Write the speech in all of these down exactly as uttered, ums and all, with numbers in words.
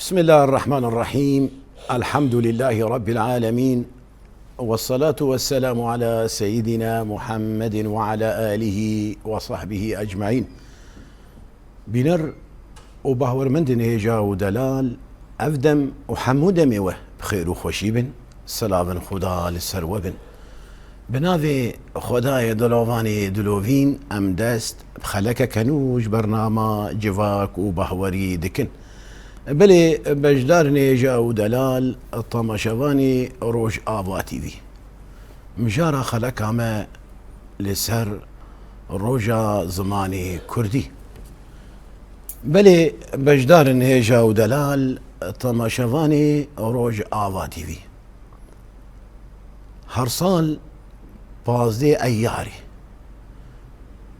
بسم الله الرحمن الرحيم. الحمد لله رب العالمين. والصلاة والسلام على سيدنا محمد وعلى آله وصحبه أجمعين. Bîner û bahwermendên hêja û delal, ev dem û hemû demê we bi xêr û xweşî bin. Silavên Xuda li ser we bin. Bi navê Xwedayê Dilovanê Dilovîn em dest bi xelekeke nû ji bernama Civak û Bahwerî dikin. Belê beşdarên hêja û delal, temaşevanê Rojava T V. Mijara xeleka me li ser roja zimanê kurdî. Belê beşdarên hêja û delal, temaşevanê Rojava T V. Her sal pazdeh Eyyarê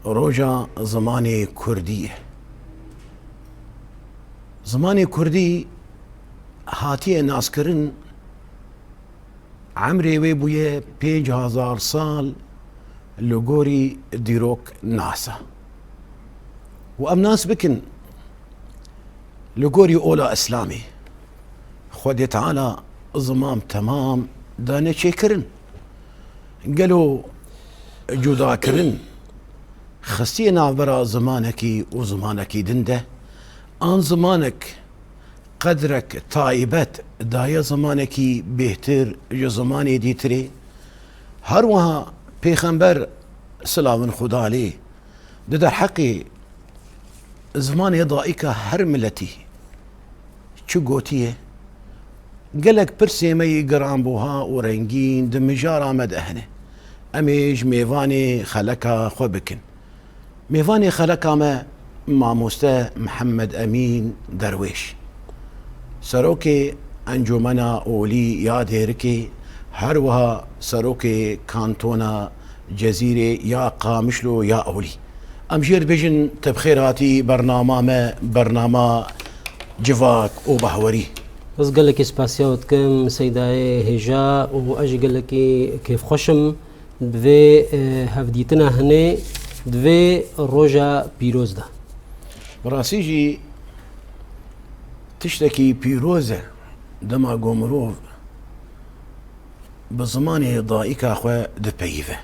roja zimanê kurdî ye. Zimanê kurdî hatiye naskirin, emrê wê bûye pênc hezar sal li gorî dîrok nasa. Û em nas bikin, li gorî ola Îslamê, Xwedê Teala ziman temam dane çêkirin. Gelo cudakirin xistiye navbera zimanekî û zimanekî din de, an zimanek qedrek taybet daye zimanekî bêhtir ji zimanê dîtirê? Her wiha Pêxember, silavên Xuda lê, di derheqê zimanê dayika her miletî çi gotiye? Gelek pirsê me yî giranbuha û rengîn di mijara me de hene. Em ê ji mêvanê xeleka xwe bikin. Mêvanê xeleka me, mamoste Mihemed Emîn Derwêş, serokê Encûmena Olî ya Dêrikê, her wiha serokê Kantona Cezîrê ya Qamişlo ya Olî. Em jê re dibêjin te bi xêr hatî bernama me, bernama Civak û Bahwerî. Ez gelekî spasiya we dikim, Seydayê hêja, û ez jî gelekî kêfxweş im di vê, e, hevdîtina hinê, di vê roja pîroz de. Bi rastî jî tiştekî pîroz e dema ku mirov bi zimanê dayika xwe dipeyive.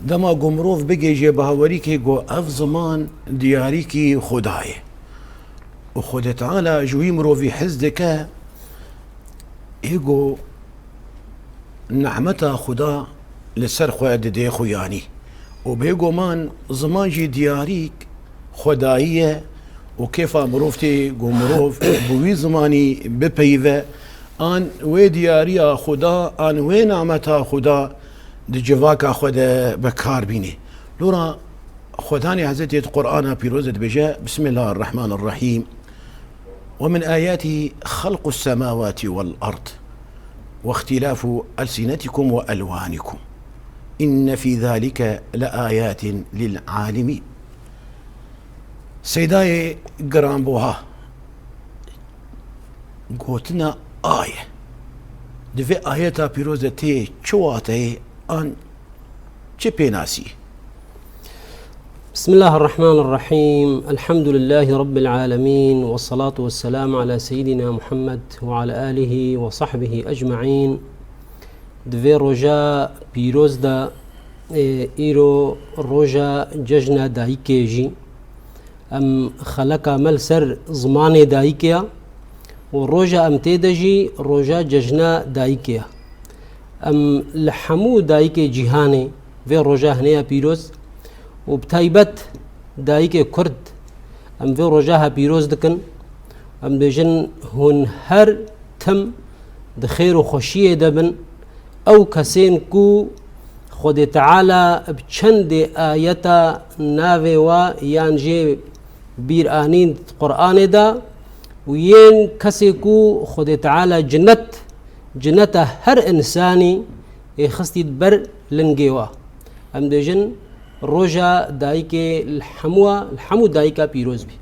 Dema ku mirov bigihêje bawerîkê ku ev ziman diyarîkî Xuda ye û Xwedê Teala ji wî mirovî hez dike, ê ku nehmeta Xuda li ser xwe didê xuyanî. Û bêguman ziman jî diyarîk Xwedayî ye û kêfa mirov tê ku mirov bi wî zimanî bipeyive, an wê diyariya Xuda, an wê nameta Xuda di civaka xwe de bi kar bînê. Lora Xwedanê Hezretê di Qur'ana Pîroz de dibêje, Bismillahirrahmanirrahîm. ومن آياته خلق السماوات والأرض واختلاف ألسنتكم وألوانكم إن في ذلك لآيات للعالمين. Seydayê giranbuha, gotina a ye. Di vê ayeta pîroz de tê çi wateyê an çi pênasî? بسم الله الرحمن الرحيم. الحمد لله رب العالمين، والصلاة والسلام على سيدنا محمد وعلى آله وصحبه أجمعين. Di vê roja pîroz de, e, îro roja cejna dayikê jî. Em xeleka me li ser zimanê dayikê ya û roja em tê de jî roja cejna dayikê ya. Em li hemû dayikê cîhanê vê roja hinê ya pîroz û bi taybet dayikê Kurd em vê roja ha pîroz dikin. Em dibêjin hûn her tim di xêr û xweşiyê de bin. Ew kesên ku Xwedê Teala bi çendê ayeta navê wa yan jê bîr anîn di Qur'anê de û yên kesê ku Xwedê Teala cinet, cineta her însanî ê xistî di ber lingê wa. Em dibêjin roja dayikê li hemû, li hemû dayika pîroz bî.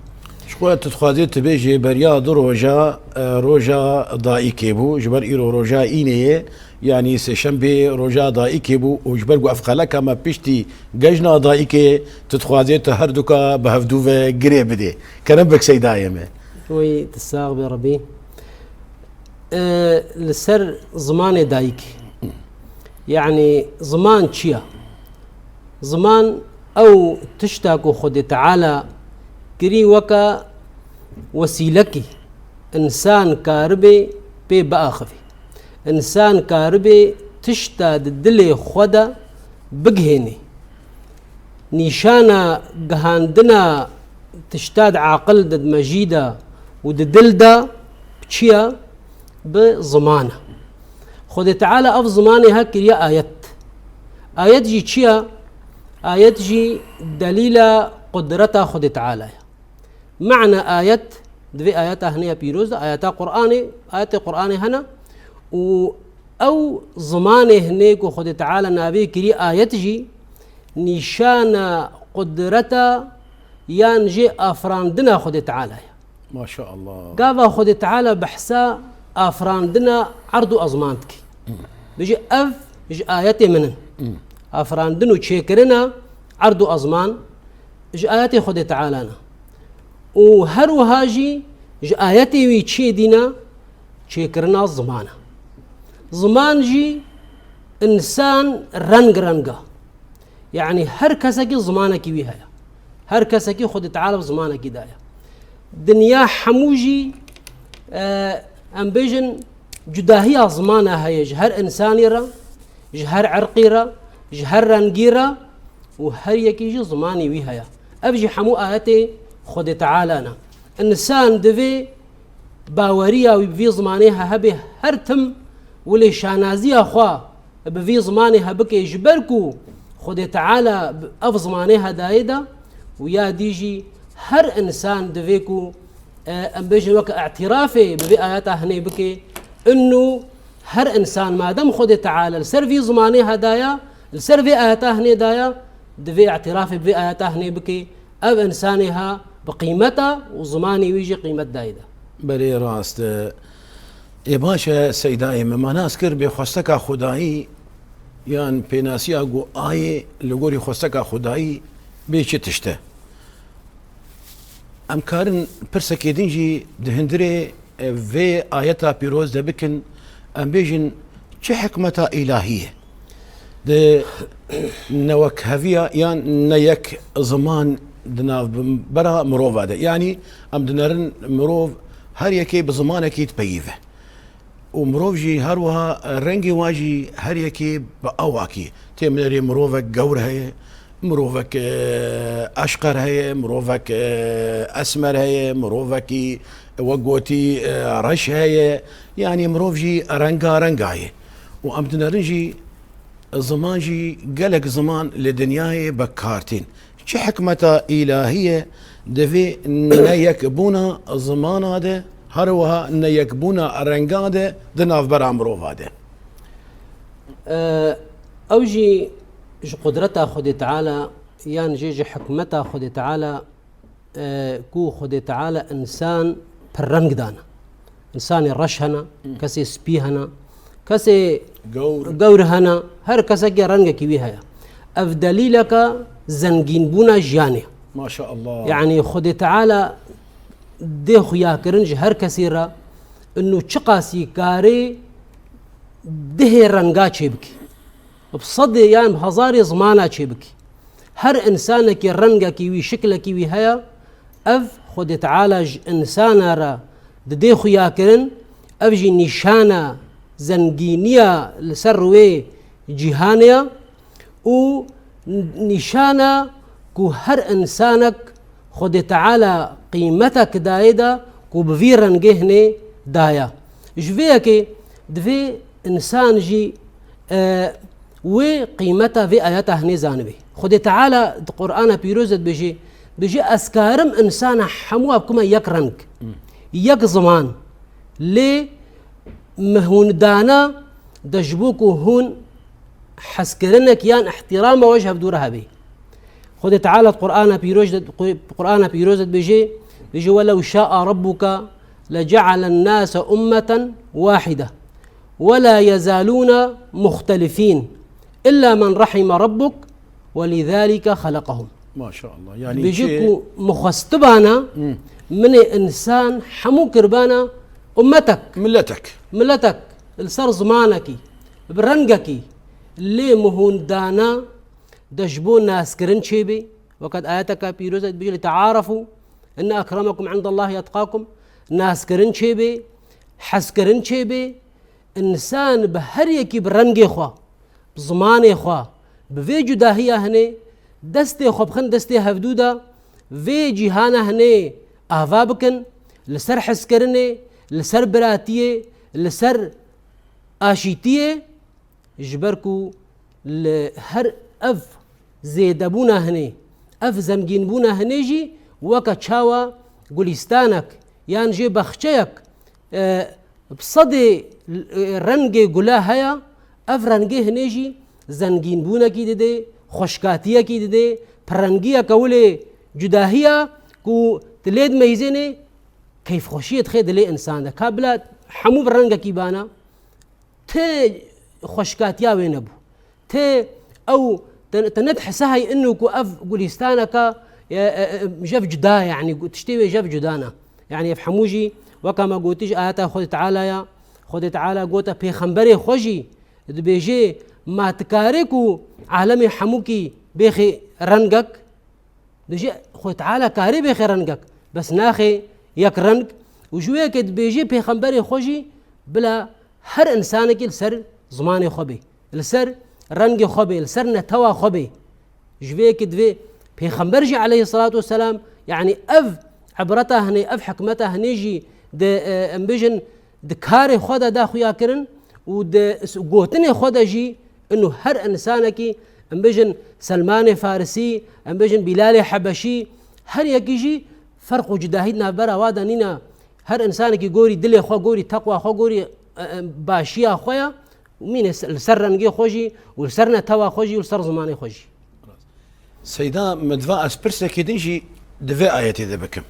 Ji xwe tu dixwazî tu bêjî beriya du roja, e, roja dayikê bû, ji ber îro roja înê ye, yanî sêşembê roja dayikê bû û ji ber ku ev xeleka me piştî cejna dayikê, tu dixwazî tu her duka bi hevdû ve girê bidê. Kerem bik Seydayê me. Wî tu sax be Rebî. E, li ser zimanê dayikê. Yanî ziman çi ye? Ziman ew tişta ku Xwedê Teala kirî weke wesîlekî, însan karibê pê biaxivî. Însan karibê tişta di dilê xwe de bigihênê. Nîşana gihandina tişta di aqil de, di mejî de û di dil de bi çi ye? Bi ziman e. Xwedê Teala ev zimanê he kiriye ayet. Ayet jî çi ye? Ayet jî delîla qudreta Xwedê Teala ye. Mana ayet, di vê ayeta hinê ya pîroz de, ayeta Qur'anê, ayetê Qur'anê hene û ew zimanê hinê ku Xwedê Teala navê kirî ayet jî nîşana qudreta yan jê afirandina Xwedê Teala ye. Maşallah. Gava Xwedê Teala behsa afirandina erd û ezman dike. Bêje ev ji ayetê min in. Afirandin û çêkirina erd û ezman ji ayetê Xwedê Teala ne. Û her wiha jî ji ayetê wî çê dîna çêkirina ziman e. Ziman jî însan reng reng e. Yanî her kesekî zimanekî wî heye. Her kesekî Xwedê Teala bi zimanekî daye. Dinya hemû jî, e, em bêjin cudahiya zimana heye ji her însanî re, ji her irqî re, ji her rengî re û her yekî jî zimanî wî heye. Ev jî hemû ayetê Xwedê Teala ne. Însan divê baweriya wî bi vî zimanê he hebe, her tim wilê şanaziya xwe bi vî zimanê he bike, ji ber ku Xwedê Teala bi ev zimanê he dayê de û ya dî jî her însan divê ku, e, em bêjin weke îtirafê bi vî ayeta hinê bike, innu her însan madem Xwedê Teala li ser vî zimanê he daya, li ser vê ayeta hinê daya, divê îtirafê bi vê ayeta hinê bike, ev însanê ha bi qîmet e û zimanê wî jî qîmet dayê de. Belê rast e. Ê baş e Seydayê min, me nas kir bê xwesteka Xwedayî yan pênasiya ku ayê li gorî xwesteka Xwedayî bê çi tişt e. Em karin pirsekê din jî di hundirê, e, vê ayeta pîroz de bikin, em bêjin çi hikmeta îlahî ye? Di newekheviya yan neyek ziman di navbera mirova de. Yanî em dinerin mirov her yekê bi zimanekî dipeyive. Û mirov jî her wiha rengê wan jî her yekê bi awakî. Tê min erê mirovek gewr heye, mirovek, e, eşqer heye, mirovek, e, esmer heye, mirovekî wek gotî, e, reş heye. Yanî mirov jî rengarenga ye. Û em dinerin jî ziman jî gelek ziman li dinyayê bi kar tên. Çi hikmeta îlahî ye di vê neyekbûna zimana de, her wiha neyekbûna renga de di navbera mirova de? E, ew jî ji qudreta Xwedê Teala yan jî ji hikmeta Xwedê Teala, e, ku Xwedê Teala însan pir reng dana. Însanê reş hene, kesê spî hene, kesê gewr hene, her kesekê rengekî wî heye. Ev delîleke zengînbûna jiyanê. Maşallah. Yanî Xwedê Teala dê xuya kirin ji her kesê re, inu çiqasî karê dihê renga çêbikî. Bi sedê yan bi hezarê zimana çêbikî. Her însanekî rengekî wî, şiklekî wî heye, ev Xwedê Teala ji însana re didê xuya kirin, ev jî nîşana zengîniya li ser wê cîhanê ye û nîşana ku her însanek Xwedê Teala qîmetek daye de ku bi vî rengê hinê daye. Ji vê yekê divê însan jî, e, wê qîmeta vê ayeta hinê zanibê. Xwedê Teala di Qur'ana Pîroz de dibêje, dibêje, ez karim însana hemû bikime yek reng, yek ziman. Lê min hûn dana de ji bo ku hûn hezkirinek yan îhtîrama we ji hevdû re hebe. Xwedê Teala di Qur'ana Pîroz de, Qur'ana Pîroz de dibêje, dibêje, "Welew şa'a rabbuke lece'alen nase ummeten wahide." ولا يزالون مختلفين إلا من رحم ربك ولذلك خلقهم. Maşallah. Yani Dibêje şey ku mixwestibana Hmm. minê insan hemû kirbana ummetek, Milletek. miletek, li ser zimanekî, bi rengekî, lê mihûndana de ji bo naskirin çêbê. Weked ayeteke pîroz e dibêje, "Li te'arefû, inne ekremekum indallahî etqakum." Naskirin çêbê, hezkirin çêbê, Însan bi her yekî bi rengê xwe, bi zimanê xwe, bi vê cudahiya hinê, destê xwe bixin destê hevdû de, vê cîhana hinê ava bikin, li ser hezkirinê, li ser biratiyê, li ser aşîtiyê, ji ber ku li her ev zêdebûna hinê, ev zengînbûna hinê jî weke çawa gulîstanek yan jê baxçeyek, e, bi sedê, e, rengê gula heye, ev rengê hinê jî zengînbûnekî didê, xweşkatiyekî didê, pirrengiyeke wilê cudahiya ku tu lê dimeyzênê, keyfxweşiyê dixê dilê însan de. Ka bila hemû bi rengekî bana, ti xweşkatiya wê nebû. Ti ew, te, te nedihisa hey inu ku ev gulîstaneke, e, e, e, jev cuda ye, yanî gu-, tiştê wê jev cuda ne. Yanî ev hemû jî, weka me gotî ji ayeta Xwedê Teala ya, Xwedê Teala gote pêxemberê xwe jî, dibêjê, ma tu karê ku alemê hemûkî bêxê rengek, Dibêje, Xwedê Teala karê bêxê rengek, bes naxê yek reng. Û ji wê yekê dibêje pêxemberê xwe jî bila her însanekî li ser zimanê xwe bê, li ser rengê xwe bê, li ser netewa xwe bê. Ji vê yekê divê pêxember jî aleyhisselatu vesselam, yanî ev ibreta hinê, ev hikmeta hinê jî di, e, em bêjin, di karê xwe de da xuya kirin û di s-, gotinê xwe de jî inu her însanekî, em bêjin Selmanê Farisî, em bêjin Bîlalê Hebeşî, her yekî jî ferq û cudahî di navbera wa de nîne. Her însanekî gorî dilê xwe, gorî teqwa xwe, gorî, e, e, başiya xwe ya, û mîne se-, li ser rengê xwe jî û li ser netewa xwe jî û li ser zimanê xwe jî. Seyda, min diva ez pirsekê din jî di vê ayetê de bikim.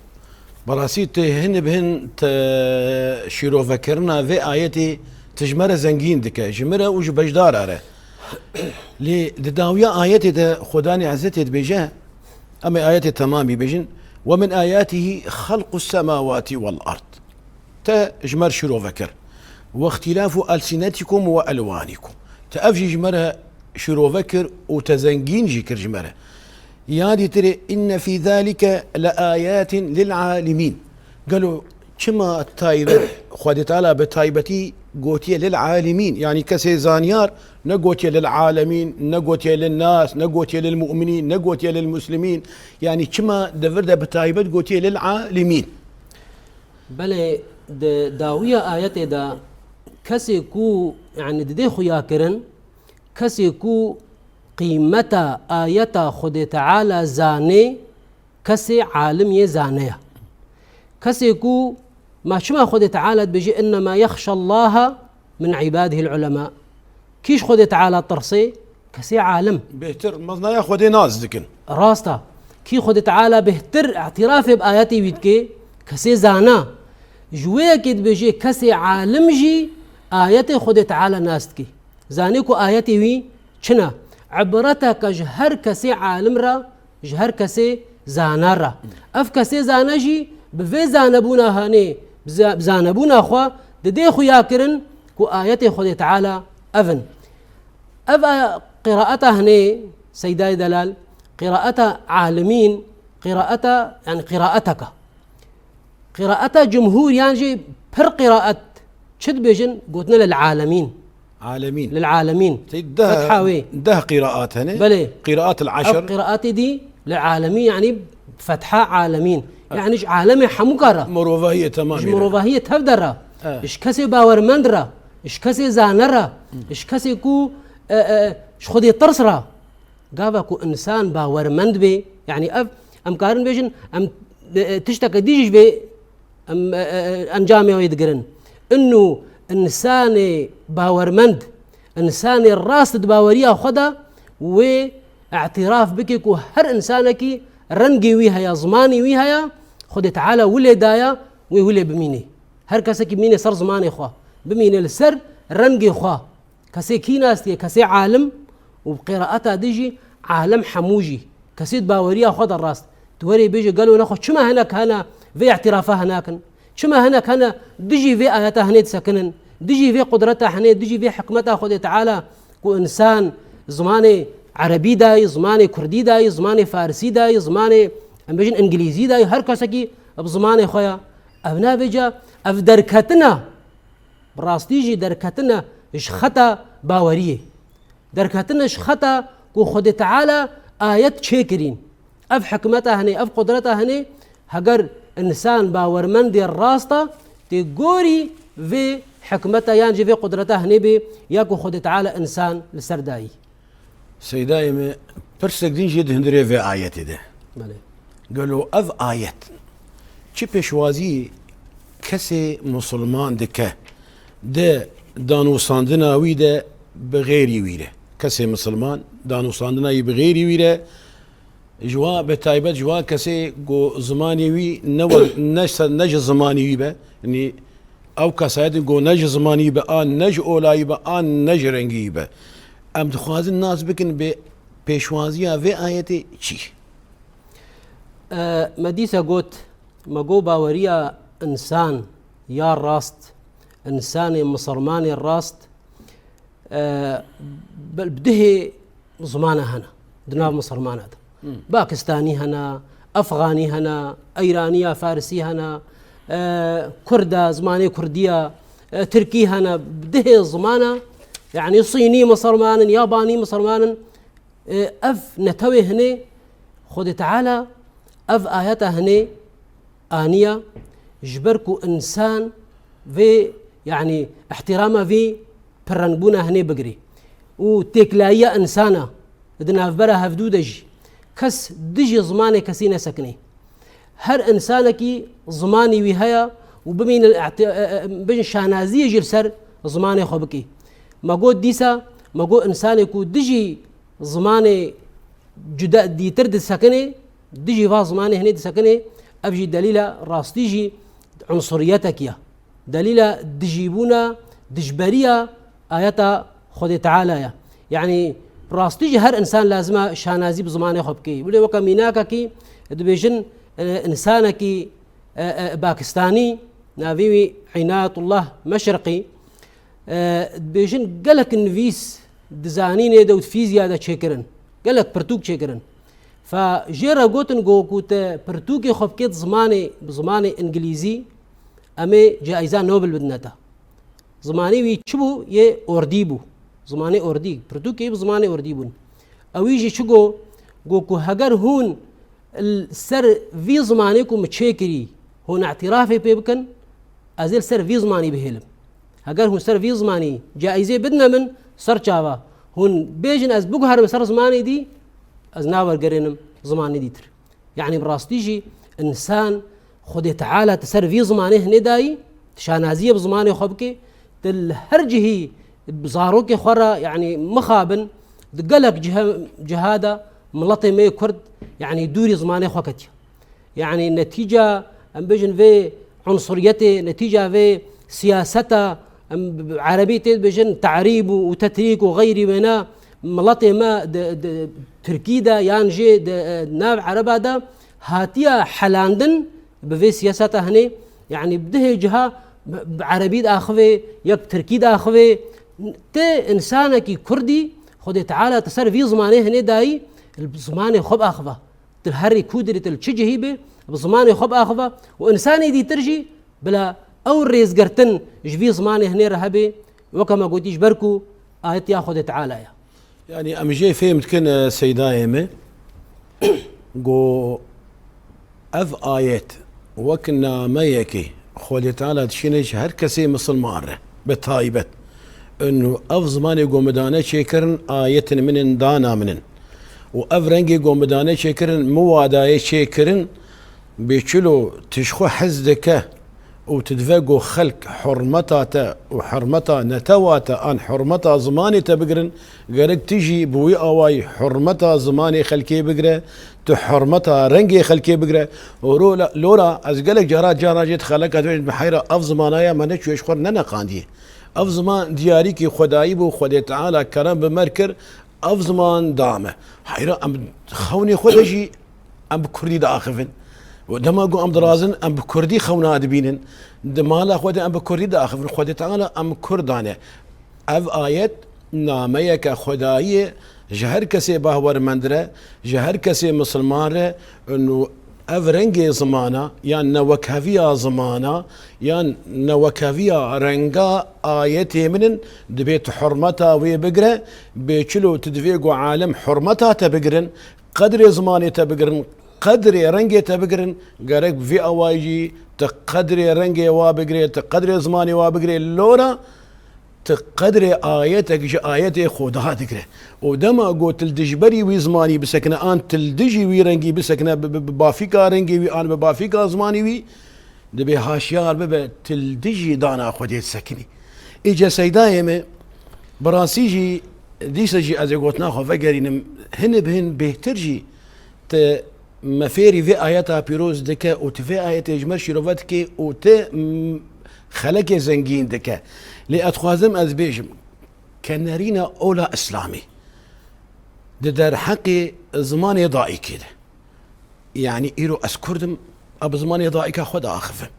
Berastî tu hin bi hin te şîrovekirina vê ayetê tu ji me re zengîn dike, ji min re û ji beşdara re. Lê di dawiya ayetê de Xudanê Ezzetê dibêje, em ê ayetê temamî bêjin, "Ve min ayatihi xelqus semawati vel ard." Te ji me re şîrove kir. "Wextîlafu elsinetikum ve elwanikum." Te ev jî ji me re şîrove kir û te zengîn jî kir ji me re. Ya dîtirê, "Inne fî zalike le ayatin lil alimîn." Gelo çima taybet, Xwedê Teala bi taybetî gotiye lil alimîn, yanî kesê zanyar, ne gotiye lil alemîn, ne gotiye lil nas, ne gotiye lil mu'minîn, ne gotiye lil muslimîn. Yanî çima di vir de bi taybet gotiye lil alimîn? Belê, di dawiya ayetê de kesê ku, yanî didê xuya kirin, kesê ku qîmeta ayeta Xwedê Teala zanê, kesê alim yê zane ye. Kesê ku, ma çima Xwedê Teala dibêje, "Innema yexşallaha min ibadihil ulema." Kî ji Xwedê Teala tirsê? Kesê alim. Bêhtir meznaya Xwedê nas dikin. Rast e. Kî Xwedê Teala bêhtir îtirafê bi ayetê wî dike? Kesê zana. Ji wê yekê dibêje kesê alim jî ayetê Xwedê Teala nas dike. Zanê ku ayetê wî çi ne. Îbreteke ji her kesê alim re, ji her kesê zana re. Ev kesê zana jî bi vê zanebûna hanê, bi za-, bi zanebûna xwe didê xuya kirin ku ayetê Xwedê Teala ev in. Ev a, qîraeta hinê, Seydayê Delal, qîraeta alimîn, qîraeta, yanî qîraeteke. Qîraeta cumhûr yan jî pir qîraet çi dibêjin? Gotine lil alemîn. Alemîn. Alemîn. Tey deh, Fetha wê. Deh qîraat hene. Belê. Qîraat el Ev aşir. Qîraatê dî lil alemîn, yanî fetha alemîn. Yanî ji alemê hemûka re. Mirovahiyê temamê Ji re. mirovahiyê tev de re. E. Ji kesê bawermend re. Ji kesê zane re. Ji kesê ku, e, e, ji Xwedê tirs re. Gava ku însan bawermend bê, yanî ev, em karin bêjin, em, e, e, tişteke dî jî ji vê, em, e, e, e, encamê wê digirin. Inu însanê bawermend, însanê rast di baweriya xwe de wê îtiraf bike ku her însanekî rengê wî heye, zimanê wî heye, Xwedê Teala wî lê daye, wê wî lê bimîne. Her kesekî bimîne ser zimanê xwe, bimîne li ser rengê xwe. Kesê kî nas diye? Kesê alim û bi qîraeta dî jî alem hemû jî. Kesê di baweriya xwe de rast. Tu werê bêje gelo nexwe çima hinek hene vê îtirafa hene nakin? Çima hinek hene dijî vê ayeta hinê disekinin? Dijî vê qudreta hinê, dijî vê hikmeta Xwedê Teala ku insan zimanê erebî dayî, zimanê kurdî dayî, zimanê farisî dayî, zimanê, em bêjin, îngilîzî dayî, her kesekî bi zimanê xwe ya. Ev navêca, ev derketina, bi rastî jî derketina ji xeta baweriyê. Derketine ji xeta ku Xwedê Teala ayet çêkirîn. Ev hikmeta hinê, ev qudreta hinê, heger insan bawermendê rast e, tê gorî vê hikmeta yan jî vê qudreta hinê bê, ya ku Xwedê Teala insan li ser dayî. Seydayê me, pirsek din jê di hundirê vê ayetê de. Belê. Gelo ev ayet çi pêşwazî kesê misilman dike di danûsandina wî de bi xêrî wî re? Kesê misilman danûsandina wî bi xêrî wî re, ji wa, bi taybet ji wa kesê ku zimanê wî ne we-, ne se-, ne ji zimanê wî be, yanî ew kesayetên ku ne ji zimanî be, an ne ji olayî be, an ne ji rengî be. Em dixwazin nas bikin bi pêşwaziya vê ayetê çi? E, me dîsa got, me got baweriya insan ya rast, insanê misilmanê rast, e, bi, bi dihê zimana hene di nav misilmana de. Hmm. Pakistanî hene, Efxanî hene, Eyraniya Farisî hene, e, Kurda, zimanê Kurdiya, e, Tirkî hene, bi dihê zimana, yanî Sînî misilman in, Yabanî misilman in. E, ev netewê hinê Xwedê Teala ev ayeta hinê aniya ji ber ku insan vê, yanî îhtîrama vî pirrengbûna hinê bigirî û têkilayiya insana di navbera hevdû de jî kes dijî zimanê kesî nesekinê. Her insanekî zimanî wî heye û bimîne îti-, e, e, bêjin şanaziyê jî li ser zimanê xwe bikî. Me got dîsa, me got insanê ku dijî zimanê cuda dîtir disekinê, dijî va zimanê hinê disekinê, ev jî delîla rastî jî unsuriyetekî ye. Delîla dijîbûna, dijberiya ayeta Xwedê Teala ye. Yanî rastî jî her insan lazim e şanazî bi zimanê xwe bike. Wilo weke mînakekî dibêjin, e, insanekî, e, e, Pakistanî, navê wî Înayetullah Meşriqî, e, dibêjin gelek nivîs di zanînê de û di fîzya de çêkirin. Gelek pirtûk çêkirin. Fa jê re gotin ku, ku te pirtûkê xwe bikê di zimanê, bi zimanê îngilîzî, em ê caîza Nobel bidine te. Zimanê wî çi bû? Yê ordî bû. Zimanê ordî. Pirtûkê bi zimanê ordî bûn. Ewî jî çi got? Got ku heger hûn li ser vî zimanê ku min çêkirî, hûn îtirafê pê bikin, ez ê li ser vî zimanî bihêlim. Heger hûn ser vî zimanî caîzê bidine min, ser çava. Hûn bêjin ez biguherim ser zimanê dî, ez nawergerênim zimanê dîtir. Yanî bi rastî jî însan Xwedê Teala di ser vî zimanê hinê dayî, tu şanaziyê bi zimanê xwe bikê, tu li her cihî zarokê xwe re, yanî mixabin, di gelek cihe-, ciha de miletê me yê Kurd, yanî dûrî zimanê xwe ketiye. Yanî netîca, em bêjin, vê unsuriyetê, netîca vê siyaseta, em bi, bi erebî tê dibêjin te'rîb û, û tetrîk û xeyrî wêna, miletê me di, di Tirkî de yan jî di, e, nav ereba de hatiye helandin bi vê siyaseta hinê, yanî bi dihê ciha bi, bi erebî diaxivê, yek tirkî diaxivê. Ti însanekî kurdî Xwedê Teala di ser vî zimanê hinê dayî, li zimanê xwe biaxive. Tu herî ku dirî, tu li çi cihî bî, bi zimanê xwe biaxive û însanê dîtir jî bila ew rêzgirtin ji vî zimanê hinê re hebe, weke me gotî, ji ber ku ayet ya Xwedê Teala ye. Yanî em jê fêm dikin, e, Seydayê me, ku ev ayet wek nameyekê Xwedê Teala dişîne ji her kesê misilman re, bi taybet. Û ev zimanê ku min dane çêkirin, ayetên min in, dana min in. Û ev rengê ku min dane çêkirin, min wa dayê çêkirin, bê çilo tu ji xwe hez dike û tu dive ku xelk hurmeta te û hurmeta netewa te an hurmeta zimanê te bigirin, gerek tu jî bi wî awayî hurmeta zimanê xelkê bigire, tu hurmeta rengê xelkê bigire. Û ro-, lora ez gelek cara, cara jê dixelek ez bêjim, bi heyra ev zimana ya me neçûye ji xwe re neneqandiye. Ev ziman diyarîkî xwedayî bû, Xwedê Teala kerem bi me re kir, Ev ziman da me. Heyra em xewnê xwe de jî em bi kurdî diaxivin. Û dema ku em dirazin, em bi kurdî xewna dibînin. Di mala xwe de em bi kurdî diaxivin. Xwedê Teala em kurdan e. Ev ayet nameyeke xwedayî ye, ji her kesê bahwermend re, ji her kesê misilman re, û ev rengê zimana, yan newekheviya zimana, yan newekheviya renga ayetê min in, dibê tu hurmeta wê bigire, bê çilo tu divê ku alem hurmeta te bigirin, qedrê zimanê te bigirin, qedrê rengê te bigirin, gerek bi vî awayî jî tu qedrê rengê wa bigirê, tu qedrê zimanê wa bigirê, lora tu qedrê ayetek ji ayetê Xuda digire. Û dema got tu li dijberî wî zimanî bisekine, an tu li dijî wî rengî bisekine, bi, bi, bi bafîka rengê wî, an bi bafîka zimanî wî, dibê haşiyar bibe, tu li dijî dana Xwedê disekinî. Îca seydayê me, bi rastî jî, dîsa jî ez ê gotina xwe vegerînim, hin bi hin bêhtir jî tu me fêrî vê ayeta pîroz dike û tu vê ayetê ji me şîrove dike û tu, m, xelekê zengîn dike. Lê ez dixwazim ez bêjim ke nerîna ola Îslamî di derheqê zimanê dayikê de. Yanî îro ez kurd im, ez bi zimanê dayika xwe diaxivim.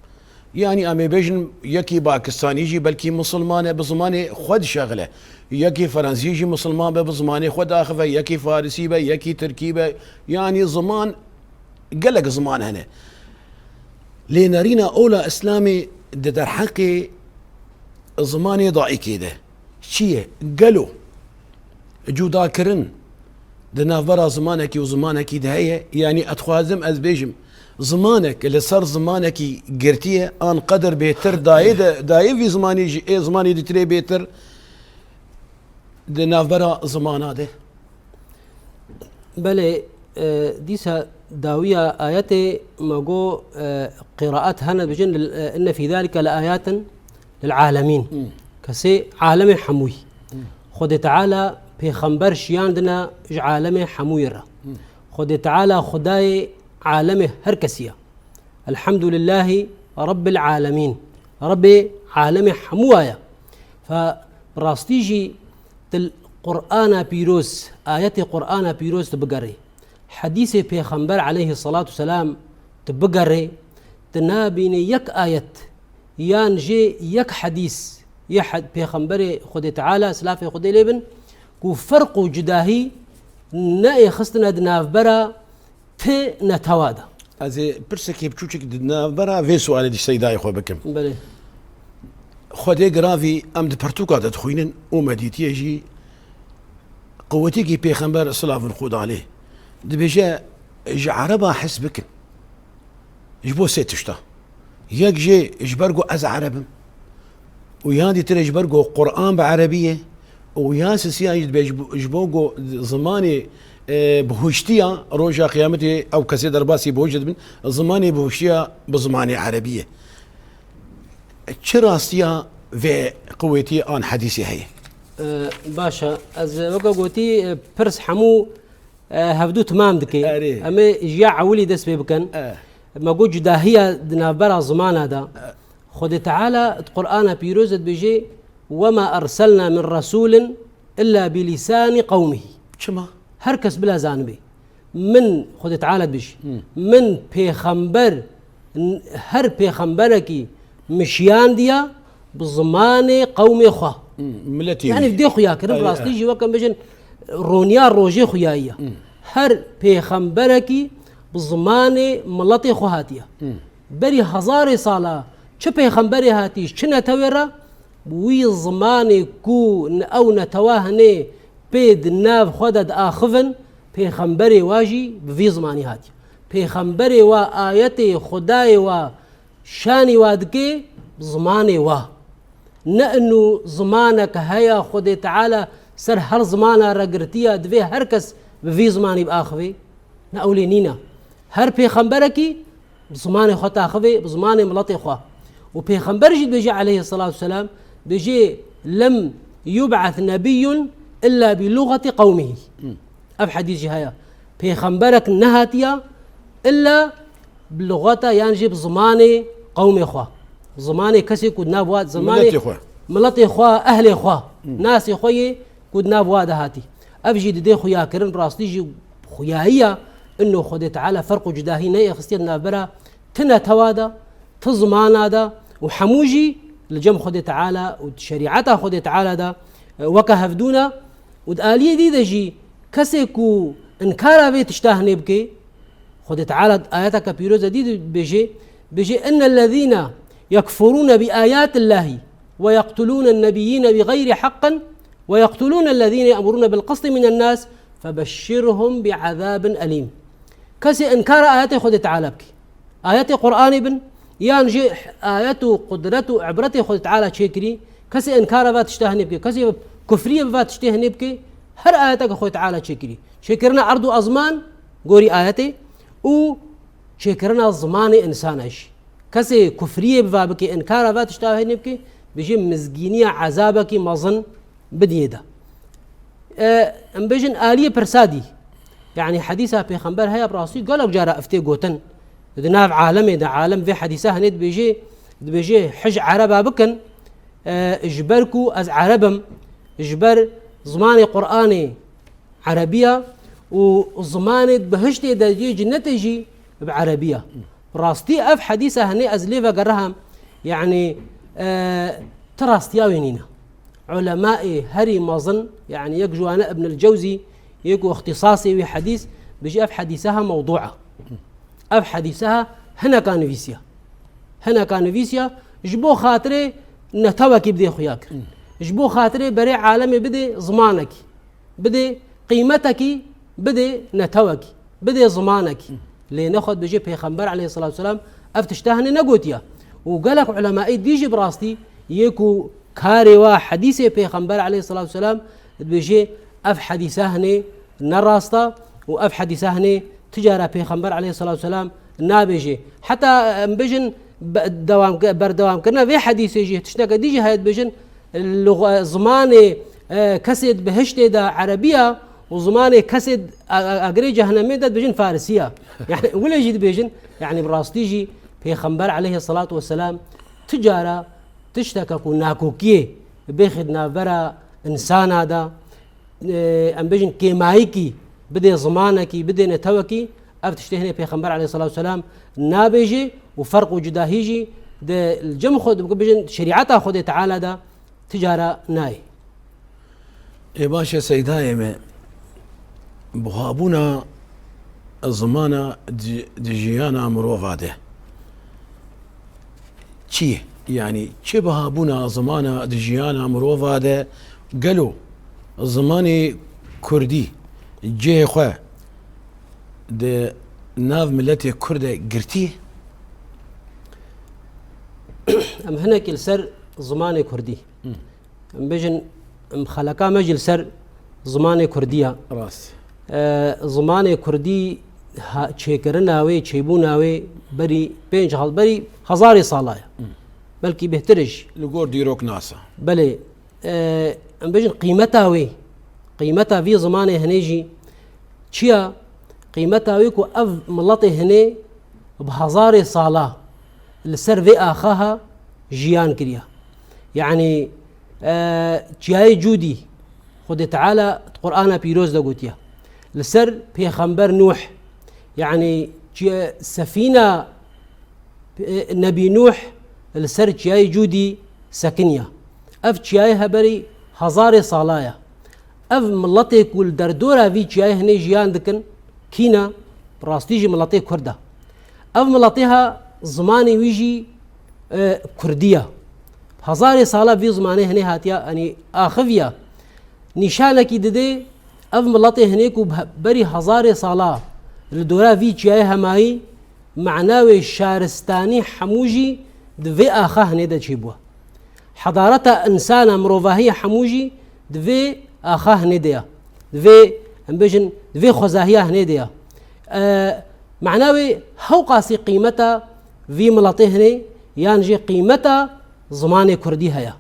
Yanî em ê bêjin yekî Pakistanî jî belkî misilman e, bi zimanê xwe dişexile. Yekî Fransî jî misilman be, bi zimanê xwe diaxive, yekî Farisî be, yekî Tirkî be. Yanî ziman, gelek ziman hene. Lê nerîna ola Îslamê di derheqê zimanê dayikê de çi ye? Gelo cudakirin di navbera zimanekî û zimanekî de heye? Yanî ez dixwazim ez bêjim, zimanek li ser zimanekî girtiye, an qedir bêtir dayê de, dayê vî zimanî jî ê zimanî ditirê bêtir di navbera zimana de? Belê, e, dîsa dawiya ayetê me got, e, qiraat hene dibêjin, lil-, e, inne fî zalike le ayatin lil alemîn. Hmm. Kesê alemê hemûyî. Hmm. Xwedê Teala pêxember şiyandine ji alemê hemûyê re. Hmm. Xwedê Teala Xwedayê alemê her kesî ye. Elhamdulillahî Rabbil alemîn. Rabbê alemê hemû wa ye. Fe bi rastî jî tu li Qur'ana pîroz, ayetê Qur'ana pîroz tu bigerê. Hedîsê Pêxember aleyhisselatu selam tu bigerê, tu nabînî yek ayet yan jê yek hedîs yê he-, Pêxemberê Xwedê Teala, silafê Xwedê lê bin, ku ferq û cudahî neêxistine di navbera ti netewa de. Ez ê pirsekê biçûçik di navbera vê sualê de ji seydayê xwe bikim. Belê. Xwedê giravî em di pirtûka de dixwînin û me dîtiye jî qewetîkî Pêxember silavin Xuda lê dibêje, ji Ereba hez bikin. Ji bo sê tişta. Yek jê ji ber ku ez Ereb im. Û yan dîtirê ji ber ku Quran bi Erebî ye. Û yan sisiya jî dibe ji bo, ji bo ku zimanê, e, bihuştiya roja qiyametê ew kesê derbasî bihuşt dibin. Zimanê bihuştiya bi zimanê Erebî ye. Çi rastiya vê qewetî an hedîsê heye? E, baş e. Ez weke gotî, e, pirs hemû e, hevdû timam dike. Erê. Em ê ji ya ewilî dest pê bikin. E. Me got cudahiya di navbera zimana de. E. Xwedê Teala di Qur'ana pîroz de dibêje, "Wema erselna min resulin illa bi lisanî qewmihî." Çima? Her kes bila zanibê. Min, Xwedê Teala dibêje, Hmm. min pêxember, n-, her pêxemberekî min şiyandiya bi zimanê qewmê xwe. Hmm, miletê Yanî wî. Dê xuya kirin, Ay, rastî ay. Jî weke bêjin, roniya rojê xuyayiye. Hmm. Her pêxemberekî bi zimanê miletê xwe hatiye. Hmm. Berî hezarê sala çi pêxemberê hatî, çi netewê re, wî zimanê ku n-, ew netewa hinê pê di nav xwe de diaxivin, pêxemberê wa jî bi vî zimanî hatiye. Pêxemberê wa ayetê Xwedayê wa şanî wa dike bi zimanê wa. Ne inu zimanek heye Xwedê Teala ser her zimana re girtiye, divê her kes bi vî zimanî biaxivê. Ne ewlê nîne. Her pêxemberekî bi zimanê xwe taxivê, bi zimanê miletê xwe. Û pêxember jî dibêje aleyhisselatu selam, dibêje, "Lem yub'ath nebiyyun illa bi lugati qewmihi." Hmm. Ev hedîs jî heye. Pêxemberek nehatiya illa bi lugata yan jî bi zimanê qewmê xwe. Zimanê kesê ku di nav wa, zimanê Miletê xwe. miletê xwe, ehlê xwe, Hmm. nasê xwe yê ku di nav wa de hatî. Ev jî didê xuyakirin, bi rastî jî xuyayiya ino Xwedê Teala ferq û cudahî neyê xistiye di navbera ti netewa de, ti zimana de û hemû jî li cem Xwedê Teala û di şerîeta Xwedê Teala de, e, weke hevdû ne. Û di aliyê dî de jî kesê ku inkara vê tişta hinê bike, Xwedê Teala di ayeteke pîroz de dî dibêje, dibêje, "Innellezîne yekfurûne bi ayâtillâhi ve yeqtulûnen nebiyyîne bi xeyrî heqqin ve yeqtulûnellezîne ye'murûne bil qistî minennâs febeşşirhum bi azâbin elîm." Kesê inkara ayetê Xwedê Teala bike, ayetê Qur'anê bin, yan jî ayet û qudret û ibretê Xwedê Teala çêkirî, kesê inkara va tişta hinê bike, kesê kufriyê bi va tiştê hinê bike, her ayeteke Xwedê Teala çêkirî. Çêkirina erd û ezman gorî ayetê û çêkirina zimanê insana jî. Kesê kufriyê bi va bike, inkara va tişta hinê bike, bijî mizgîniya ezabekî mezin bidiyê de. E, em bêjin aliyê pirsa dî. Yanî hedîsa pêxember heye, bi rastî gelek cara ev tê gotin. Di nav alemê de, alem vê hedîsa hinê dibêje, dibêje, hij ereba bikin, e, ji ber ku ez ereb im, ji ber zimanê Qur'anê erebiya û zimanê bihiştê de yê cinnetê jî bi erebiya. Rastî ev hedîsa hinê ez lê vegeriham, yanî, e, ti rastiya wê nîne. Ulemaê herî mezin, yanî yek ji wan e Ibnil Cewzî, yê ku îxtîsasê wî hedîs, bijî ev hedîseha mewdû e. Ev hedîseha hineka nivîsiya. Hineka nivîsiya ji bo xatirê netewekî bidê xuya kir. Ji bo xatirê berê alemê bidê zimanekî. Bidê qîmetekî, bidê netewekî, bidê zimanekî. Lê nexwet bêje Pêxember aleyhisselatu vesselam ev tişta hinê negotiya. Û gelek ulemaê dî jî bi rastî yê ku karê wa hedîsê Pêxember aleyhisselatu vesselam dibêje ev hedîsa hinê ne rast e û ev hedîsa hinê ti cara Pêxember aleyhisselatu vesselam nabêje. Heta em bêjin be-, dewam, berdewamkirina vê hedîsê jî tişteke dî jî heye dibêjin, Lug-, zimanê, e, kesê di bihiştê de erebî ya û zimanê kesê di, a, a, agirê cehennemê de dibêjin farisî ya. Yani wile jî dibêjin, yani bi rastî jî Pêxember aleyhisselatu vesselam ti cara tişteke ku nakokiyê bêxê di navbera insana de, e, em bêjin kêmayîkî bidê zimanekî, bidê netewekî, ev tiştê hinê Pêxember aleyhisselatu vesselam nabêjê û ferq û cudahî jî di cem xwe, bêjin şerîeta Xwedê Teala de ti cara nayê. Ê baş e Seydayê me, buhabûna zimana di, di jiyana mirova de çi ye? Yanî çi buhabûna zimana di jiyana mirova de, gelo zimanê kurdî cihê xwe di nav miletê kurd de girtî? Em hinekî li ser zimanê kurdî. Em bêjin, em xeleka me jî li ser zimanê kurdî ya. Rast. E, zimanê kurdî ha-, çêkirina wê, çêbûna wê berî pênc hal-, berî hezarê sala ye. Belkî bêhtir e jî. Li gor dîroknasa. Belê, e, em bêjin qîmeta wê, qîmeta vî zimanê hinê jî çi ya? Qîmeta wê ku ev miletê hinê bi hezarê sala li ser vê axa ha jiyan kiriya. Yanî, e, Çiyayê Cûdî, Xwedê Teala di Qur'ana Pîroz de gotiye. Li ser Pêxember Nûh, yanî çi-, sefîna, e, Nebî Nûh li ser Çiyayê Cûdî sekiniye. Ev çiyayê he berî hezarê sala ye. Ev miletê ku li derdora vî çiyayê hinê jiyan dikin, kî ne? Bi rastî jî miletê Kurd e. Ev miletê ha zimanê wî jî, e, Kurdî ye. Hezarê sala vî zimanê hinê hatiye, yanî axiviye. Nîşanekî didê, ev miletê hinê ku be-, berî hezarê sala li dora vî çiyayê hemayî, mana wê şaristanî hemû jî di vê axa hinê de çêbûye. Hedareta insana, mirovahiya hemû jî di vê axa hinê de ya. Di vê, em bêjin, di vê xwezahiya hinê de ya. E, mana wê hewqasî qîmeta vî miletê hinê yan jî qîmeta zimanê kurdî heye.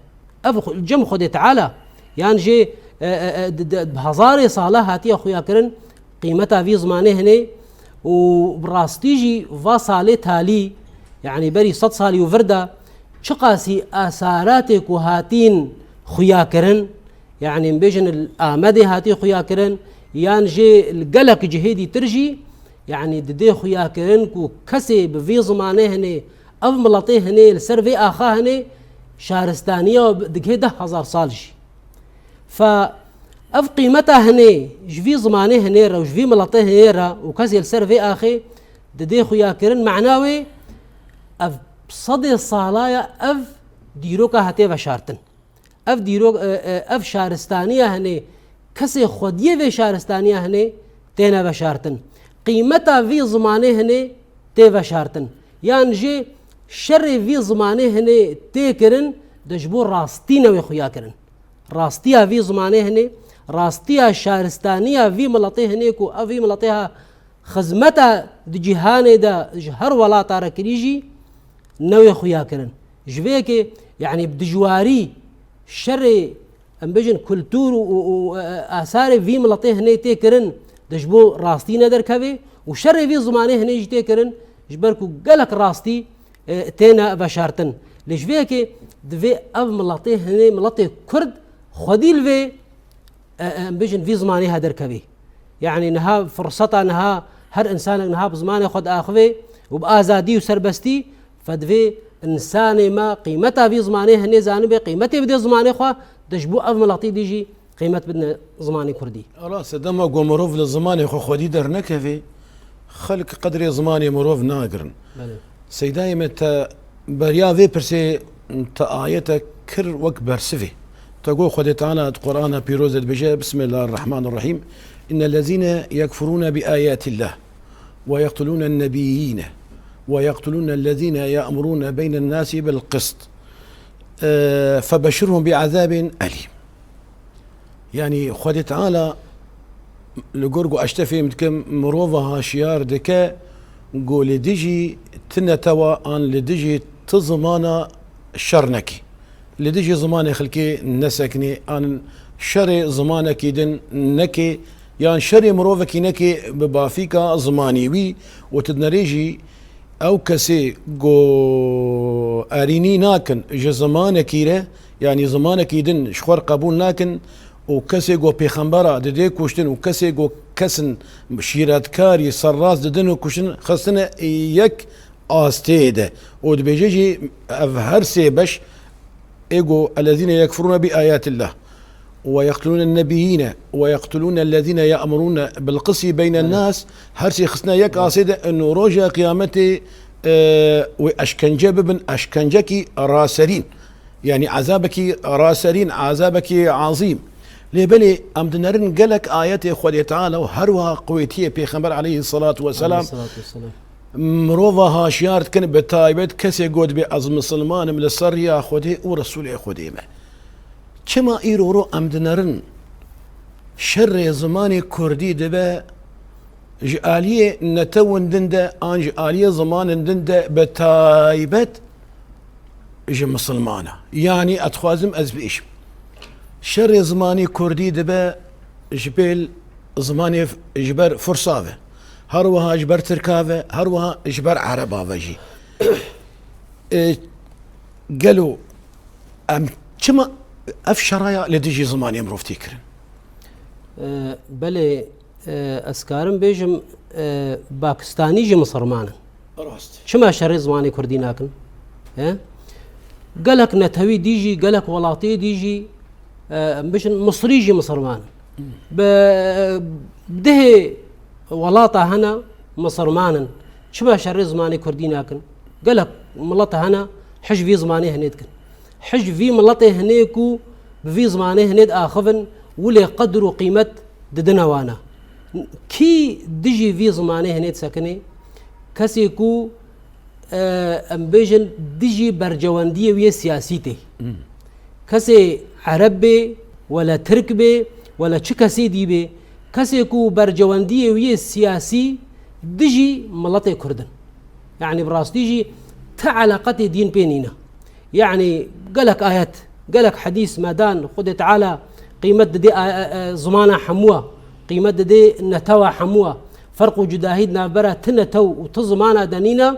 Ev xwe-, cem Xwedê Teala, yan jî, e, e, e, di, di, bi hezarê sala hatiye xuyakirin qîmeta vî zimanê hinê û bi rastî jî va salê talî, yanî berî sed salî û vir de çiqasî esaratê ku hatîn xuyakirin, Yanî, em bêjin li Amedê hatiye xuyakirin, yan jî li gelek cihê dîtir jî, yanî, didê xuyakirin ku kesê bi vî zimanê hinê, ev miletê hinê, li ser vê axa hinê, şaristaniya digihê deh hezar sal jî. Fe ev qîmeta hinê, ji vî zimanê hinê re û ji vî miletê hinê re û kesê li ser vê axê didê xuyakirin, mena wê ev sedê sala ye ev dîroka hatiye veşartin. Ev dîrok, e, e, ev şaristaniya hinê, kesê xwediyê vê şaristaniya hinê têne veşartin. Qîmeta vî zimanê hinê tê veşartin. Yan jî şerê vî zimanê hinê tê kirin, de ji bo rastî newê xuya kirin. Rastiya vî zimanê hinê, rastiya şaristaniya vî miletê hinê ku ev vî miletê ha xizmeta di cîhanê de ji her welata re kirî jî newê xuya kirin. Ji vê yekê, yanî bi dijwarî şerê, em bêjin kultûr û, û, û, e, asarê vî miletê hinê tê kirin, de ji bo rastî nederkevê û şerê vî zimanê hinê jî tê kirin, ji ber ku gelek rastî, e, têne veşartin. Lê ji vê yekê divê ev miletê hinê, miletê Kurd xwedî li vê e, e, em bêjin vî zimanê ha derkevî. Yanî niha firseta niha her insanek niha bi zimanê xwe diaxivê û bi azadî û serbestî fe divê insanê me qîmeta vî zimanê hinê zanibe, qîmetê bide zimanê xwe, de ji bo ev miletî dî jî qîmet bidine zimanê kurdî. Rast e, dema ku mirov li zimanê xwe xwedî dernekevê, xelk qedrê zimanê mirov nagirin. Belê. Seydayê me te beriya vê pirsê te ayetek kir wek bersivê. Te got Xwedê Teala di Qur'ana Pîroz de dibêje, Bismillahirrahmanirrahîm. İnnellezîne yekfurûne bi ayâtillâh ve yeqtulûnen nebiyyîne ve yeqtulûnellezîne ye'murûne beynen nâsî bil qist. Ee, febeşşirhum bi azâbin elîm. Yanî Xwedê Teala li gor ku ez te fêm dikim, mirova haşiyar dike ku li dijî ti netewa an li dijî ti zimana şer nekê. Li dijî zimanê xelkê nesekinê an şerê zimanekî din nekê yan şerê mirovekî nekê bi bafîka zimanî wî û tu dinerê jî Ew kesê ku erînî nakin ji zimanekî re, yanî zimanekî din ji xwe re qebûl nakin û kesê ku pêxembera didê kuştin û kesê ku kesin şîretkarî serrast didin û kuştin xistine yek astê de û dibêje jî ev her sê beş ê ku ellezîne yekfurûne bi ayâtillah. Ve yeqtulûne nebiyîne ve yeqtulûne lezîne ye'murûne bil qisî beyne nas, her sê xistine yek asê de û roja qiyametê, e, wê eşkence bibin, eşkencekî raserîn. Yanî ezabekî raserîn, ezabekî azîm. Lê belê em dinerin gelek ayetê Xwedê Teala û her wiha qwêtiyê Pêxember aleyhisselatu vesselam Aleyhisselatu vesselam. Mirova haşiyar dikin, bi taybet kesê got dibê ez misilman im li ser riya Xwedê û Resûlê Xwedê me. Çima îro ro em dinerin şerê zimanê kurdî dibe ji aliyê netewin din de an ji aliyê zimanin din de bi taybet ji misilmana? Yanî ez dixwazim ez bêjim, şerê zimanê kurdî dibe ji pêl zimanê f-, ji ber fursa ve, her wiha ji ber tirka ve, her wiha ji ber ereba ve jî. E, gelo em çima ev şeraya li dijî zimanê mirov tê kirin? E, belê, e, ez karim bêjim, e, Pakistanî jî misilman in. Rast. Çima şerê zimanê kurdî nakin? He? Gelek netewî dî jî, gelek welatiyê dî jî, e, em bêjin Misrî jî misilman in. Bi, bi dihê welata hene misilman in. Çima şerê zimanê kurdî nakin? Gelek mileta hene hij vî zimanê hinê dikin. Hij vî miletê hinê ku bi vî zimanê hinê diaxivin, wilê qedir û qîmet didine wana. Kî dijî vî zimanê hinê disekinê? Kesê ku, e, em bêjin dijî bercewendiyê wî yê siyasî tê. Kesê ereb bê, wele tirk bê, wele çi kesê dî bê, kesê ku bercewendiyê wî yê siyasî dijî miletê kurd in. Yanî bi rastî jî ti eleqetê dîn pê nîne. Yanî gelek ayet, gelek hedîs me dan, Xwedê Teala qîmet didê a-, a-, a-, zimana hemûa, qîmet didê netewa hemûa. Ferq û cudahî di navbera ti netew û ti zimana de nîne,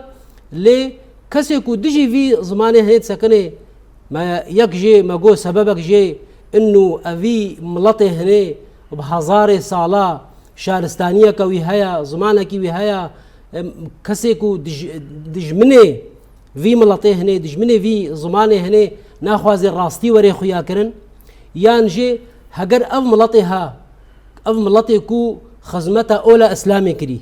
lê kesê ku dijî vî zimanê hinê disekinê, me yek jê, me got sebebek jê, Inu evî miletê hinê bi hezarê sala şaristaniyeke wî heye, zimanekî wî heye, em, kesê ku dij-, dijminê vî miletê hinê, dijminê vî zimanê hinê naxwaze rastî were xuya kirin, yan jî heger ev miletê ha, ev miletê ku xizmeta ola Îslamê kirî,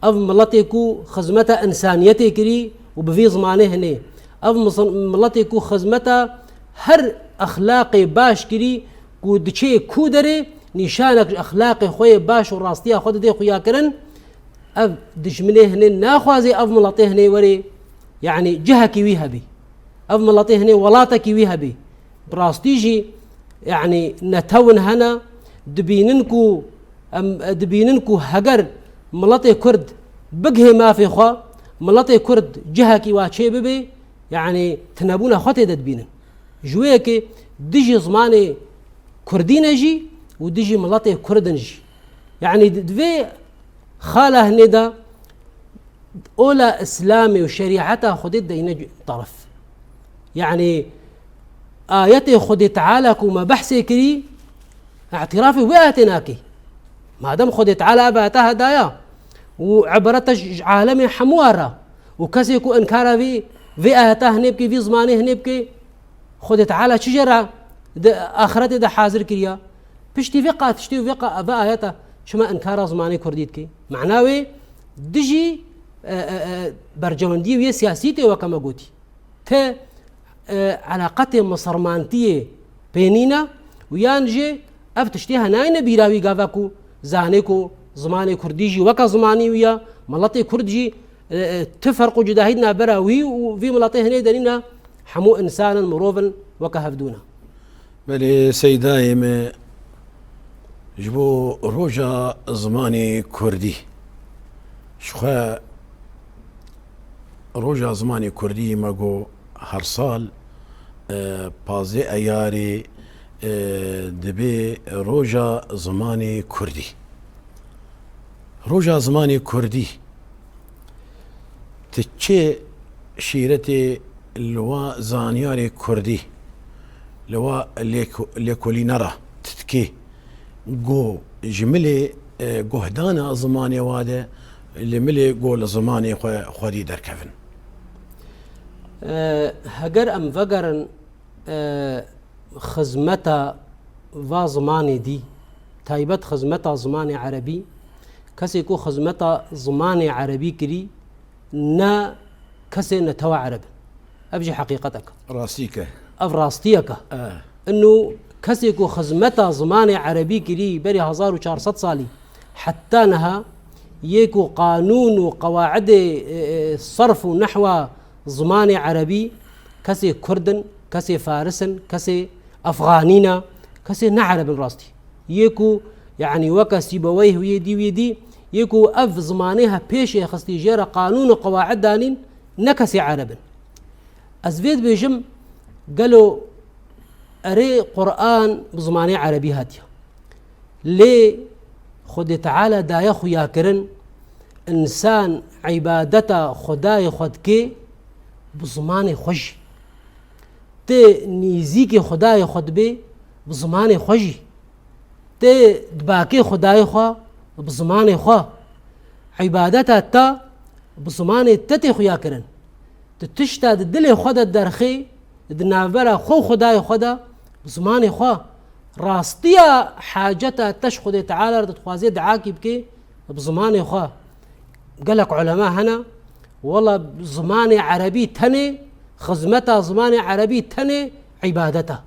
ev miletê ku xizmeta însaniyetê kirî û bi vî zimanê hinê, ev mis-, miletê ku xizmeta her exlaqê baş kirî ku diçê ku derê nîşanek ji exlaqê xwe yê baş û rastiya xwe didê xuya kirin, ev dijminê hinê naxwaze ev miletê hinê were, yanî cihekî wî hebî. Ev miletê hinê welatekî wî hebî. Bi rastî jî, yanî netewin hene, dibînin ku, em, dibînin ku heger miletê Kurd bigihê mafê xwe, miletê Kurd cihekî wa çê bibe, yanî tinebûna xwe tê de dibînin. Ji wê yekê dijî zimanê Kurdî ne jî û dijî miletê Kurd in jî. Yanî di, di vê xala hinê de ola Îslamê û şerîeta Xwedê deyne teref. Yanî ayetê Xwedê Teala ku me behsê kirî, îtirafê wê ayetê nake. Madem Xwedê Teala ev ayeta hedaya û ibrete ji, ji alemê hemû re û kesê ku inkara vî, vê ayeta hinê bike, vî zimanê hinê bike, Xwedê Teala çi jê re di axretê de hazir kiriya? Piştî vê qatiştê û vê qa-, vê ayeta çima inkara zimanê kurdî dike? Mana wê dijî, e, e, e, berjewendiyê wê siyasî tê, weke me gotî. Ti, e, eleqetê misilmantiyê pê nîne û yan jî ev tiştê henayne bîra wî gava ku zanê ku zimanê kurdî jî weke zimanî wî ya, miletê kurd jî, e, e, ti ferq û cudahî di navbera wî û vî miletê hinê de nîne, hemû însan in, mirov in, weke hevdû ne. Belê seydayê me, ji bo roja zimanê kurdî, ji xwe roja zimanê kurdî me got her sal, e, pazdeh Eyarê, e, dibe roja zimanê kurdî. Roja zimanê kurdî, tu çi şîretê li wa zanyarê kurdî, li wa lêko-, lêkolîne re tu dikê, go ji milê, e, guhdana zimanê wa de, li milê go li zimanê xwe xwedî derkevin? E, heger em vegerin, e, xizmeta va zimanê dî, taybet xizmeta zimanê erebî, kesê ku xizmeta zimanê erebî kirî, ne kesê netewa ereb in. Ev jî heqîqetek e. Rastîk e. Ev rastiyek e. E. Inu kesê ku xizmeta zimanê erebî kirî berî hezar û çar sed salî heta niha, yê ku qanûn û qewaidê, e, e, serf û nehwa zimanê erebî, kesê kurd in, kesê faris in, kesê efxanî ne, kesê ne ereb in rastî. Yê ku, yanî weke Sîbeweyh wî yê dî, wî yê dî, yê ku ev zimanê he pêşê xistî, jê re qanûn û qewaid danîn, ne kesê ereb in. Ez vê dibêjim, gelo erê Quran bi zimanê erebî hatiye? Lê Xwedê Teala daye xuyakirin, însan îbadeta Xwedayê xwe dike bi zimanê xwe jî. Ti nîzîkê Xwedayê xwe dibê bi zimanê xwe jî. Ti dibakê Xwedayê xwe bi zimanê xwe. Îbadeta te bi zimanê te tê xuyakirin. Tu tişta di dilê xwe de derxê, di navbera xwe û Xwedayê xwe de bi zimanê xwe. Rastiya haceta te ji Xwedê Teala re dixwazê duakî bikê bi zimanê xwe. Gelek ulema hene, wela zimanê erebî tenê, xizmeta zimanê erebî tenê îbadet e.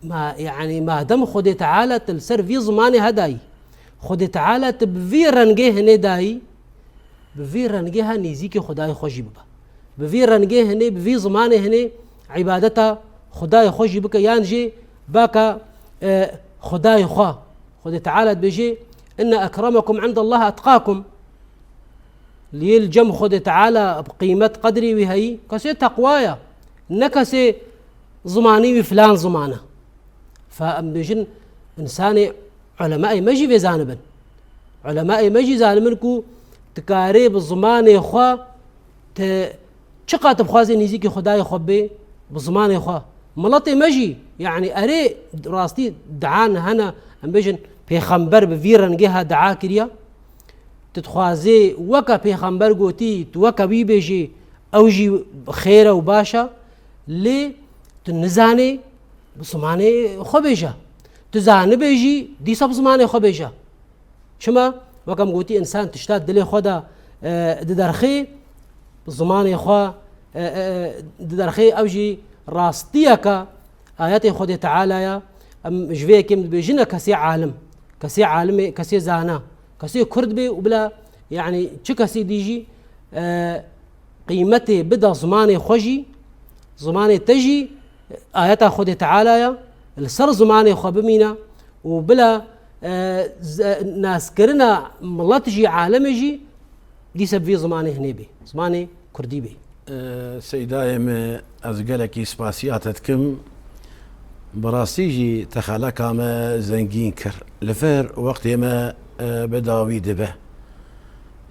Ma, yanî madem Xwedê Teala tu li ser vî zimanê hedayî, Xwedê Teala tu bi vî rengê hinê dayî, bi vî rengê ha nêzîkî Xwedayê xwe jî bibe. Bi vî rengê hinê, bi vî zimanê hinê îbadeta Xwedayê xwe jî bike, yan jî baka, e, Xwedayê xwe. Xwedê Teala dibêje, "Inne ekremekum indellahi etqakum." Lê li cem Xwedê Teala bi qîmet qedrê wî heyî, kesê teqwa ye, ne kesê zimanî wî filan ziman e. Fa em bêjin, însanê, ulemayê me jî vê zanibin. Ulemayê me jî zanibin ku tu karê bi zimanê xwe, tu çiqas tu bixwazê nêzîkî Xwedayê xwe bê, bi zimanê xwe, Miletê me jî, yanî erê rastî dua hene, em bêjin, pêxember bi vî rengê ha dua kiriye. Tu dixwazê weke pêxember gotî, tu weke wî bêjî, ew jî xêr e û baş e. Lê tu nizanê, bi zimanê xwe bêje. Tu zanibê jî, dîsa bi zimanê xwe bêje. Çima? Wek em gotî, însan tişta dilê xwe de, e, diderxê, zimanê xwe, e, e, diderxê, ew jî rastiyeke ayetê Xwedê Teala ye. Em ji vê yekê em dibêjine kesê alim, kesê alimê, kesê zana, kesê kurd bê û bila, yanî çi kesî dî jî, e, qîmetê bida zimanê xwe jî, zimanê te jî, ayeta Xwedê Teala ye, li ser zimanê xwe bimîne û bila, e, ze-, naskirina milet jî, alemê jî dîse bi vî zimanê hinê bê, zimanê kurdî bê. E, Seydayê me, ez gelekî spasiya te dikim. Bi rastî jî te xeleka me zengîn kir. Li vir wextê me, e, bi dawî dibe.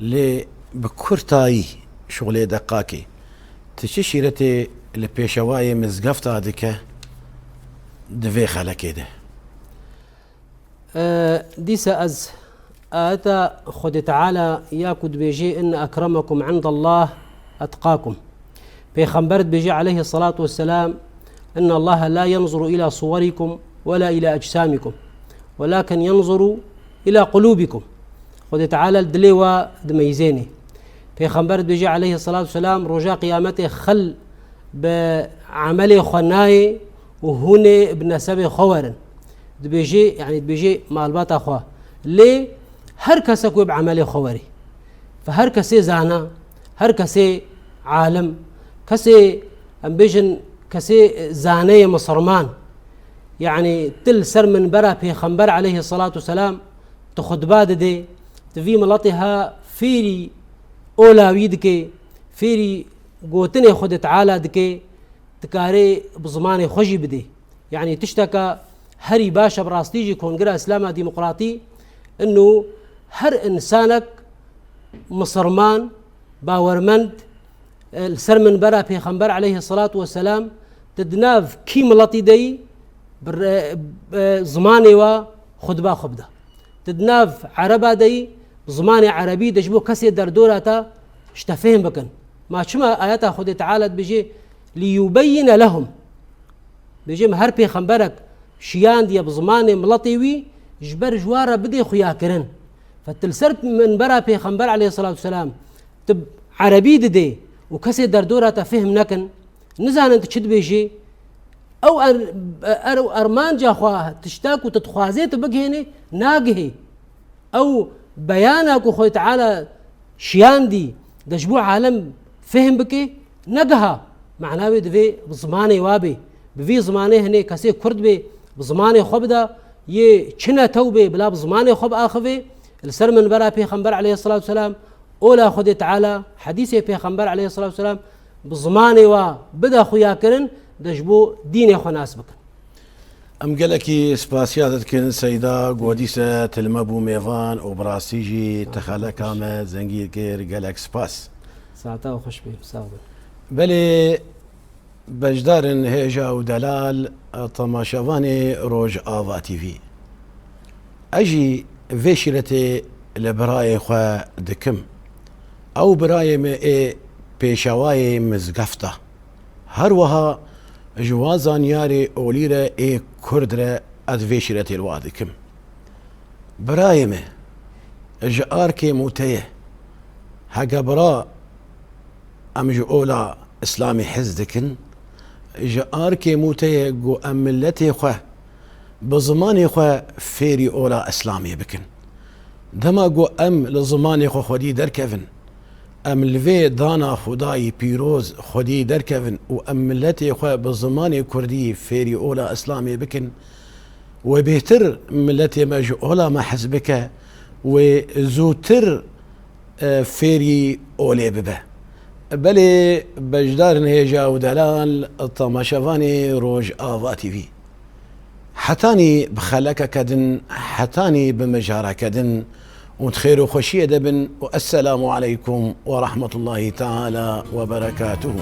Lê bi kurtayî, şixulê deqakê, tu çi şîretê li pêşewayê mizgefta dike di vê xelekê de? E, dîsa ez ayeta Xwedê Teala ya ku dibêje, "Inne ekremekum indallah etqakum." Pêxember dibêje aleyhi salatu vesselam, "Inna Allaha la yanzuru ila suwarikum ve la ila ecsamikum, welakin yanzuru ila qulubikum." Xwedê Teala li dilê we dimeyzênê. Pêxember dibêje aleyhi salatu vesselam, roja qiyametê xil bi emelê xwe nayê û hûn ê bi nesebê xwe werin. Dibêje, yanî dibêje malbata xwe. Lê her kesek wê bi emelê xwe werî. Ve her kesê zana, her kesê alim, kesê, em bêjin, kesê zaneyê misilman, yanî tu li ser minbera Pêxember aleyhi salatu selam tu xutba didê, tu vî miletê ha fêrî ola wî dikê, fêrî gotinê Xwedê Teala dikê, dikarê bi zimanê xwe jî bidê. Yanî tişteke herî baş e, bi rastî jî Kongreya Îslama Demokratî, ino her însanek misilman, bawermend, e, li ser minbera Pêxember aleyhi salatu vesselam, tu di nav kî miletî de yî, bi re-, bi zimanê we xutba xwe bide. Tu di nav ereba de yî, bi zimanê erebî de ji bo kesê derdora te ji te fêhm bikin. Ma çima ayeta Xwedê Teala dibêje, "Liyubeyyine lehum." Bêje, me her pêxemberek şiyandiye bi zimanê miletê wî, ji ber ji wan re bidê xuyakirin. Fe tu li ser minbera Pêxember aleyhisselatu vesselam tu erebî didê û kesê derdora te fêhm nekin, nizanin tu çi dibêjî, ew er-, er-, ermanca xwe, tişta ku tu dixwazê tu bigihênê, nagihê. Ew beyana ku Xwedê Teala şiyandî de ji bo alem fêhm bike, negiha. Mana wê divê bi zimanê wa bê. Bi vî zimanê hinê kesê kurd bê, bi zimanê xwe bide, yê çi netew bê, bila bi zimanê xwe biaxivê, li ser minbera Pêxember aleyhisselatu vesselam, ola Xwedê Teala, hedîsê Pêxember aleyhisselatu vesselam, bi zimanê wa bide xuyakirin, de ji bo dînê xwe nas bikin. Em gelekî spasiya te dikin Seyda, ku dîse tu li me bû mêvan û bi rastî jî te xeleka me zengî kir, gelek spas. Saeta we xweş be, sağ olun. Belê beşdarên hêja û delal, temaşevanê Rojava T V. Ez jî vê şîretê li birayê xwe dikim. Ew birayê me ê pêşewayê mizgefta. Her wiha ji wa zanyarê olî re ê kurd re ez vê şîretê li wa dikim. Birayê me, ji arkê mûteyê, heke bira em ji ola Îslamê hez dikin, ji arkê mûteyê ku em miletê xwe bi zimanê xwe fêrî ola Îslamê bikin. Dema ku em li zimanê xwe xwedî derkevin, em li vê dana Xwedayî pîroz xwedî derkevin û em miletê xwe bi zimanê kurdî fêrî ola Îslamê bikin, wê bêhtir miletê me ji ola me hez bike, wê zûtir, e, fêrî olê bibe. Belê beşdarên hêja û delal, temaşevanê Rojava T V. Hetanî bi xelekeke din, hetanî bi mijareke din û di xêr û xweşiyê de bin û esselamu aleykum ve rahmetullahi teala ve berekatuhu.